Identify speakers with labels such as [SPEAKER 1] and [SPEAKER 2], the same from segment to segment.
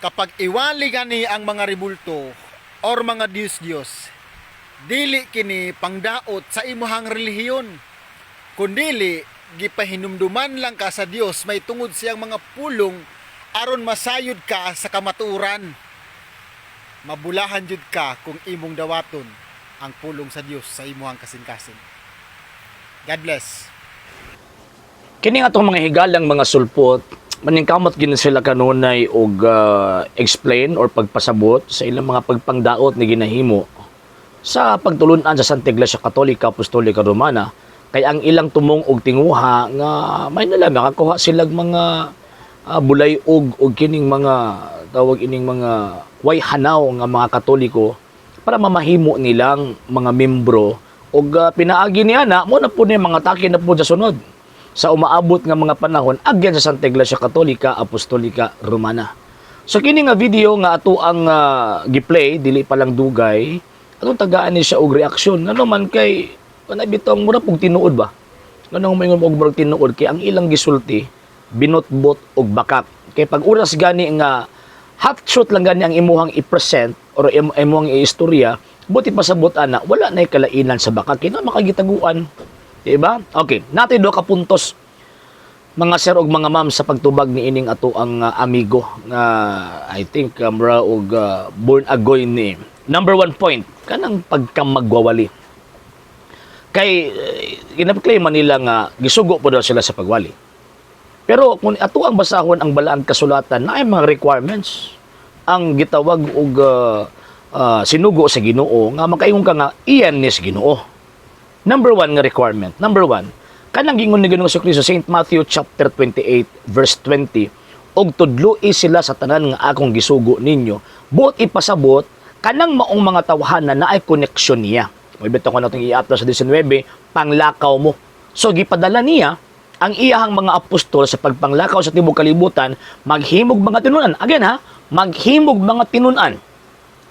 [SPEAKER 1] Kapag iwali gani ang mga rebulto or mga Diyos-Diyos, dili kini pangdaot sa imuhang relihiyon. Kundili gipahinumduman lang ka sa Dios may tungod siyang mga pulong aron masayod ka sa kamatuoran. Mabulahan jud ka kung imong dawaton ang pulong sa Dios sa imuhang kasing-kasing. God bless.
[SPEAKER 2] Kini nga atong mga higalang mga sulpot, maningkamot gid sila kanunay og explain or pagpasabot sa ilang mga pagpangdaot ni ginahimo sa pagtulunan sa Santa Iglesia Katolika Apostolika Romana, kay ang ilang tumong og tinguha nga may nila makakuha silag mga bulay-og og kining mga tawag ining mga way hanaw nga mga Katoliko para mamahimo nilang mga membro og pinaagi niya na mo na po ni mga atake na po sa sunod sa umaabot nga mga panahon agyan sa Santa Iglesia Katolika Apostolika Romana. So kini nga video nga ato ang gi-play dili pa lang dugay, atong tagaan ni siya og reaksyon, ngano man kay kanay bitong mura pug tinuod ba? Nganong moingon og murag tinuod? Kay ang ilang gisulti binotbot og bakak. Kay pag oras gani nga half truth lang gani ang imuhang i-present or imuhang i-istorya, buti pasabot ana wala nay kalainan sa bakak kay na makagitaguan. Di ba? Okay, natin do ka puntos, mga sir og mga ma'am, sa pagtubag ni ining ato ang amigo nga I think mura og born agoy ni. Number one point, kanang pagkamagwawali. Kay ginaklaim man nila nga gisugo po daw sila sa pagwali. Pero kung ato ang basahon ang balaang kasulatan, na ay mga requirements ang gitawag og sinugo sa Ginoo nga makaingon ka nga iyan ni sa Ginoo. Number one nga requirement. Number one, kanang gingon ni Ginoong Kristo, St. Matthew chapter 28 verse 20, "Og tudloi sila sa tanan nga akong gisugo ninyo." Buot ipasabot, kanang maong mga tawhana na naay koneksyon niya. May bitaw ko natong i-upload sa 19, panglakaw mo. So gipadala niya ang iyahang mga apostol sa pagpanglakaw sa tibok kalibutan, maghimog mga tinunan. Again ha, maghimog mga tinunan.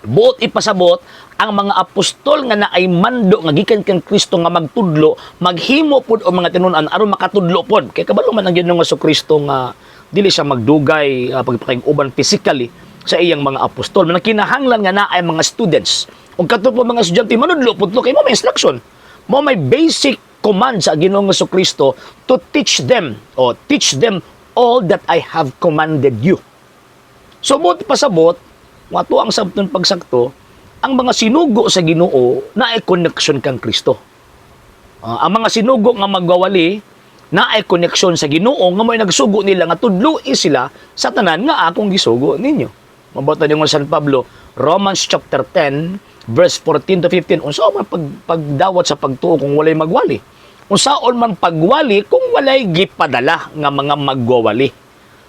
[SPEAKER 2] Buot ipasabot, ang mga apostol nga naay mando nga gikan kang Kristo nga magtudlo, maghimo pud og mga tinunan aron makatudlo pod. Kay kabalo man ang Ginoong Kristo nga dili siya magdugay pagpakig-uban physically sa iyang mga apostol. Man kinahanglan nga naay mga students. Ug kato po mga estudyante manudlo pud to kay mo may instruction. Mo may basic command sa Ginoong Kristo to teach them o teach them all that I have commanded you. So buot pasabot, wato ang sabton pagsakto, ang mga sinugo sa Ginoo na ay connection kang Kristo. Ang mga sinugo nga magwawali na ay connection sa Ginoo nga mo'y nagsugo nila nga tudloi sila sa tanan nga akong gisugo ninyo. Mabota ningon San Pablo, Romans chapter 10 verse 14 to 15, unsa man pagdawat sa pagtuo kung walay magwali? Unsaon man pagwali kung walay gipadala nga mga magwawali?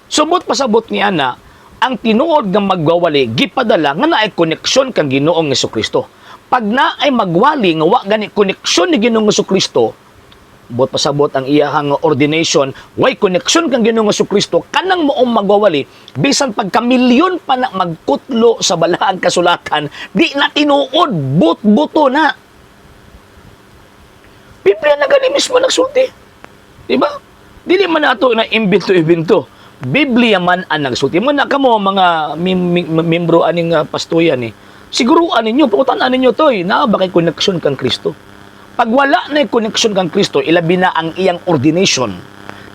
[SPEAKER 2] Sumot pasabot ni ana, ang tinuod nga magwawali gipadala nga naay koneksyon kang Ginoong Kristo. Pag naay magwali nga wa gani koneksyon ni Ginoong Kristo, buot pasabot ang iyahang ordination way koneksyon kang Ginoong Kristo, kanang moong magwawali, bisan pagkamilyon pa na magkutlo sa balaang kasulatan, di na tinuod, but-buto na. Biblia na gani mismo nagsulti. Di ba? Dili man nato na imbento-imbento. Biblia man ang nagsulti. Mo na kamo mga membro aning pastoyan ni. Siguruan ninyo, pangutan ninyo toy, naa ba kay connection kang Kristo? Pag wala na connection kang Kristo, ilabi na ang iyang ordination.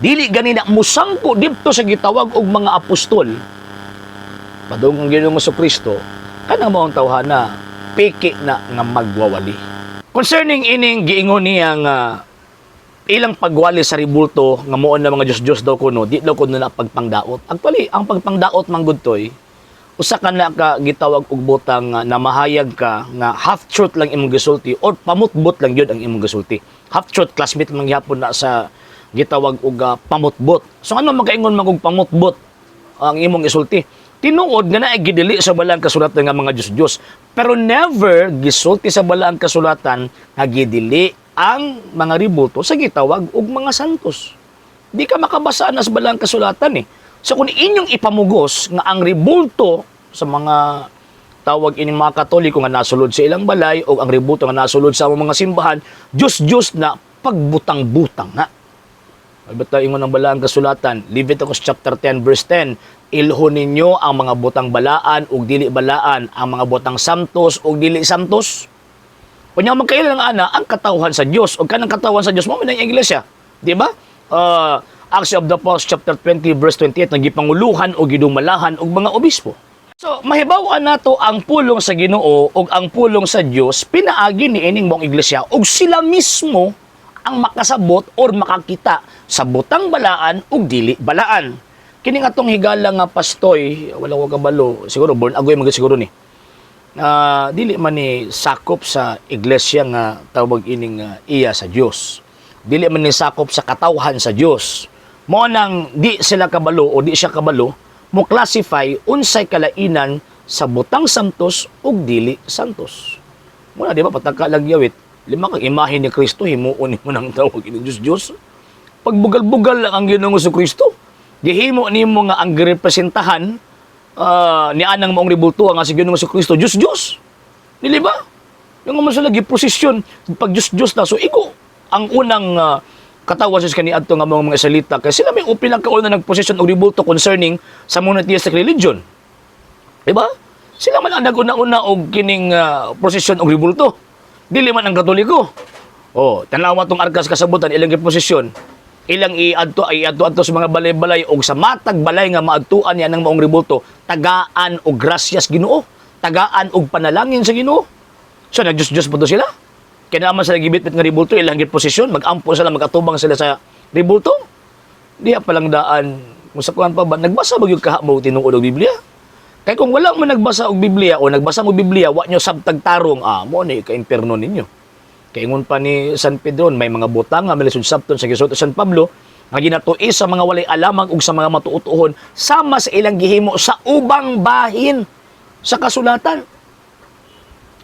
[SPEAKER 2] Dili gani na musangko didto sa gitawag og mga apostol. Padung ang Ginoong Kristo, kanang maong tawhana, peke na nga magwawali. Concerning ining giingon niya nga ilang pagwali sa rebulto nga moon na mga Diyos-Diyos daw kuno, di daw kuno na pagpangdaot. Actually, ang pagpangdaot man gud toy, usa ka na ka gitawag og butang nga namahayag ka nga half truth lang imong gisulti or pamutbot lang yun ang imong gisulti. Half truth, classmate man gihapon na sa gitawag og pamutbot. So ano makaingon man og pamutbot ang imong isulti? Tinuod nga naay gidili sa balaang kasulatan nga mga Diyos-Diyos. Pero never gisulti sa balaang kasulatan nga gidili ang mga rebulto sa gitawag og mga santos. Di ka makabasa na sa balaang kasulatan eh. So kung inyong ipamugos nga ang rebulto sa mga tawag ining mga Katoliko nga nasulod sa ilang balay o ang rebulto nga nasulod sa mga simbahan, Diyos-Diyos na, pagbutang-butang na. Albata ingon ang balaang kasulatan, Leviticus chapter 10 verse 10, Ilhon ninyo ang mga butang balaan ug dili balaan, ang mga butang samtos ug dili samtos. Unya magkaila lang ana ang katawhan sa Dios, ug kanang katawhan sa Dios mao man ang iglesia, di ba? Acts of the Apostles chapter 20 verse 28 nga gipanguluhan o gidumalahan og mga obispo. So, mahibaw-an nato ang pulong sa Ginoo ug ang pulong sa Dios pinaagi ni ining maong iglesia, ug sila mismo ang makasabot or makakita sa butang balaan ug dili balaan. Kini nga atong higala nga pastoy, wala ko kabalo, siguro born agoy man siguro ni. Dili man ni sakop sa iglesia nga tawag ining iya sa Dios. Dili man ni sakop sa katawhan sa Dios. Mo nang di sila kabalo o di siya kabalo mo classify unsay kalainan sa butang santos ug dili santos. Muna di ba pataka lang yawit, lima kang imahe ni Kristo himuon nimo nang tawag ining Dios Dios. Pagbugal-bugal lang ang Ginoong Kristo. Gihimo nimo nga ang girepresentahan ni anang maong rebulto nga si Ginoong Kristo Dios Dios. Dili ba? Yung man sila giposisyon pag Dios Dios na, so igo ang unang katawan sa kaniadto nga mga Israelita kay sila may pinakauna nagposisyon og rebulto concerning sa monotheistic religion. Di ba? Sila man ang nag-una-una og kining prosesyon og rebulto. Dili man ang Katoliko. Oh, tanawa tong arkas kasabutan ilang giposisyon. Ilang iadto ay iadto adto sa mga balay-balay og sa matag balay nga maadtuan niya ng maong rebulto, tagaan og grasyas Ginoo, tagaan og panalangin sa Ginoo. So nag-Diyos-Diyos pa to sila. Kaya naman sila gibitbit nga rebulto, ilang giposisyon, mag-ampo sila, mag-atubang sila sa rebulto. Diha palang daan, kung sa kuan pa ba, nagbasa ba yung kaha mo tinuod og Biblia? Kay kung wala mo nagbasa og Biblia o nagbasa mo Biblia, wa nyo sabtag tarong, mo ni ka-impierno ninyo. Kay ingon pa ni San Pedro, may mga butang nga malisod sabton sa gisuot San Pablo, nga ginatuis sa mga walay alamang ug sa mga matuotuhon sama sa ilang gihimo sa ubang bahin sa kasulatan.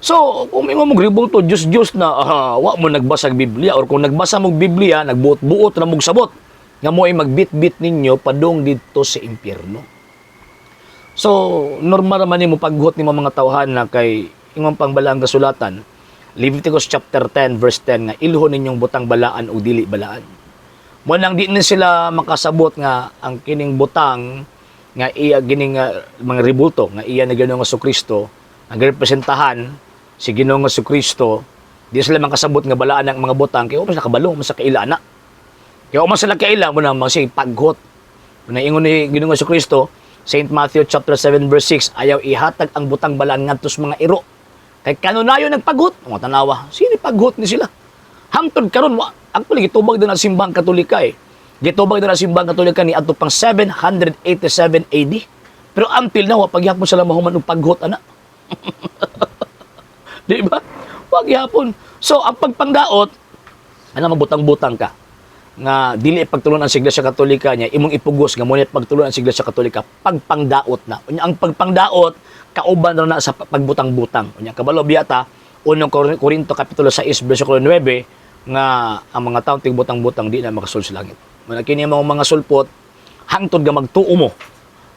[SPEAKER 2] So, kung ingon mo rebulto, Diyos Diyos na, wa mo nagbasa og Biblia or kung nagbasa mo og Biblia, nagbuot-buot ra mog sabot nga mo ay magbit-bit ninyo padung didto sa impyerno. So, normal naman nimo paghuot nimo mga tawhan na kay ingon pang balaang kasulatan, Leviticus chapter 10 verse 10 nga ilhon ninyong butang balaan o dili balaan. Mo nang di ni sila makasabot nga ang kining butang nga iya gining mga rebulto nga iya ni Ginoong Kristo ang representahan si Ginoong Kristo, di sila makasabot nga balaan ang mga butang kay wa man sila kabalo man sa kaila na. Kaya wa man sila kaila mo na mga paghot. Na ingon ni Ginoong Kristo, St. Matthew chapter 7 verse 6, ayaw ihatag ang butang balaan ngadto sa mga iro. Kay kanunayon nagpaghot, mga tanawa, sino paghot ni sila? Hangtod karon wa actually gitubag din ang simbahang Katolika eh. Gitubag din ang simbahang Katolika ni adto pang 787 AD. Pero until now, wa pagyapon sila mahuman og paghot ana. Di ba? Wag gyapon. So ang pagpangdaot ana mabutang-butang ka nga dili pagtulunan sa Iglesia Katolika niya imong ipugos nga mo pagtulunan sa Iglesia Katolika pagpangdaot na. Unya ang pagpangdaot kauban ra na sa pagbutang-butang. Unya kabalo biyata unong Korinto kapitulo 6 bersikulo 9 nga ang mga taong tigbutang-butang di na makasulod sa langit. Muna kini mga sulpot hangtod nga magtuo mo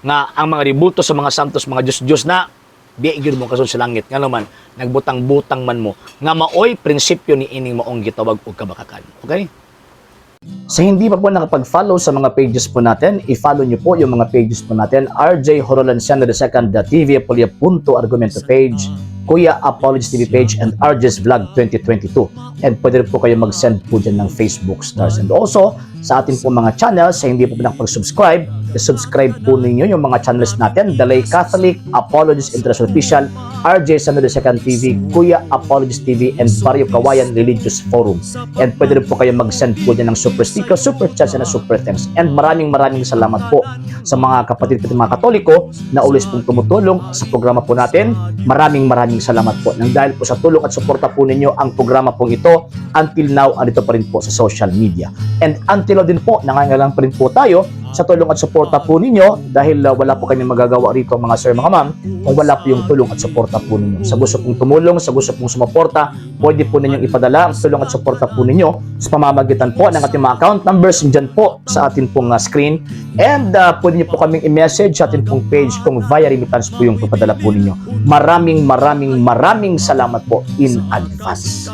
[SPEAKER 2] nga ang mga rebulto sa mga santos mga Diyos-Diyos na di gyud mo kasulod sa langit, ngano man nagbutang-butang man mo nga maoy prinsipyo ni ining maong gitawag og kabakakan. Okay? Sa hindi pa po nakapag-follow sa mga pages po natin, i-follow nyo po yung mga pages po natin. RJ Horolanciano II, the TV Apolia Punto Argumento page, Kuya Apologies TV page, and RJ's Vlog 2022. And pwede rin po kayo mag-send po dyan ng Facebook stars. And also, sa atin po mga channels, sa hindi po nakapag-subscribe, i-subscribe po ninyo yung mga channels natin. The Lay Catholic, Apologies International Official, RJ Samuel II TV, Kuya Apologies TV, and Barrio Kawayan Religious Forum. And pwede rin po kayo mag-send po dyan ng super sticker, super chats, and super thanks. And maraming maraming salamat po sa mga kapatid ko mga Katoliko na always pong tumutulong sa programa po natin. Maraming maraming salamat po. Nang dahil po sa tulong at suporta po ninyo ang programa pong ito, until now, andito pa rin po sa social media. And until now din po, nangangailangan pa rin po tayo sa tulong at suporta po ninyo dahil wala po kami magagawa rito, mga sir, mga ma'am, kung wala po yung tulong at suporta po ninyo. Sa gusto pong tumulong, sa gusto pong sumuporta, pwede po ninyong ipadala ang tulong at suporta po ninyo sa pamamagitan po ng ating mga account numbers dyan po sa atin pong screen. And pwede niyo po kaming i-message sa atin pong page kung via remittance po yung papadala po ninyo. Maraming maraming maraming salamat po in advance.